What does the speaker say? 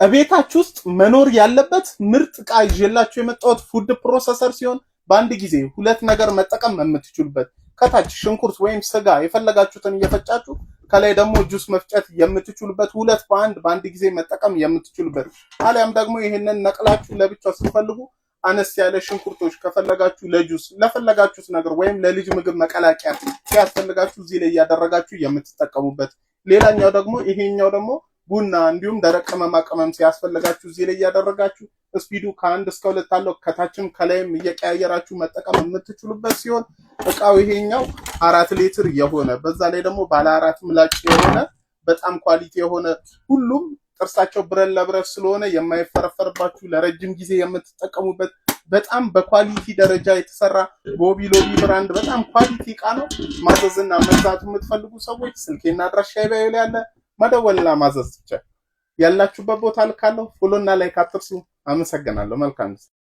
እቤታችሁ ውስጥ መኖር ያለበት ምርጥ እቃ ይዤላችሁ የመጣሁት food processor ሲሆን በአንድ ጊዜ ሁለት ነገር መጠቀም የምትችሉበት፣ ከታች ሽንኩርት ወይም ስጋ የፈለጋችሁትን እየፈጫችሁ ከላይ ደግሞ ጁስ መፍጨት የምትችሉበት፣ ሁለት በአንድ በአንድ ጊዜ መጠቀም የምትችሉበት፣ አሊያም ደግሞ ይህንን ነቅላችሁ ለብቻው ስትፈልጉ አነስ ያለ ሽንኩርቶች ከፈለጋችሁ ለጁስ ለፈለጋችሁት ነገር ወይም ለልጅ ምግብ መቀላቀያ ሲያስፈልጋችሁ እዚህ ላይ እያደረጋችሁ የምትጠቀሙበት። ሌላኛው ደግሞ ይሄኛው ደግሞ ቡና እንዲሁም ደረቅ ቅመማ ቅመም ሲያስፈልጋችሁ እዚህ ላይ እያደረጋችሁ speed ኡ ከ1 እስከ 2 አለው። ከታችም ከላይም እየቀያየራችሁ መጠቀም የምትችሉበት ሲሆን እቃው ይሄኛው 4 ሊትር የሆነ፣ በዛ ላይ ደግሞ ባለ አራት ምላጭ የሆነ፣ በጣም quality የሆነ፣ ሁሉም ጥርሳቸው ብረት ለብረት ስለሆነ የማይፈረፈርባችሁ፣ ለረጅም ጊዜ የምትጠቀሙበት፣ በጣም በ quality ደረጃ የተሰራ በሆቢ ሎቢ brand በጣም quality እቃ ነው። ማዘዝና መግዛት የምትፈልጉ ሰዎች ስልኬና አድራሻ bio ላይ ያለ መደወልና ማዘዝ ይቻላል። ያላችሁበት ቦታ ልካለሁ። Follow ና like አትርሱ። አመሰግናለሁ። መልካም ጊዜ።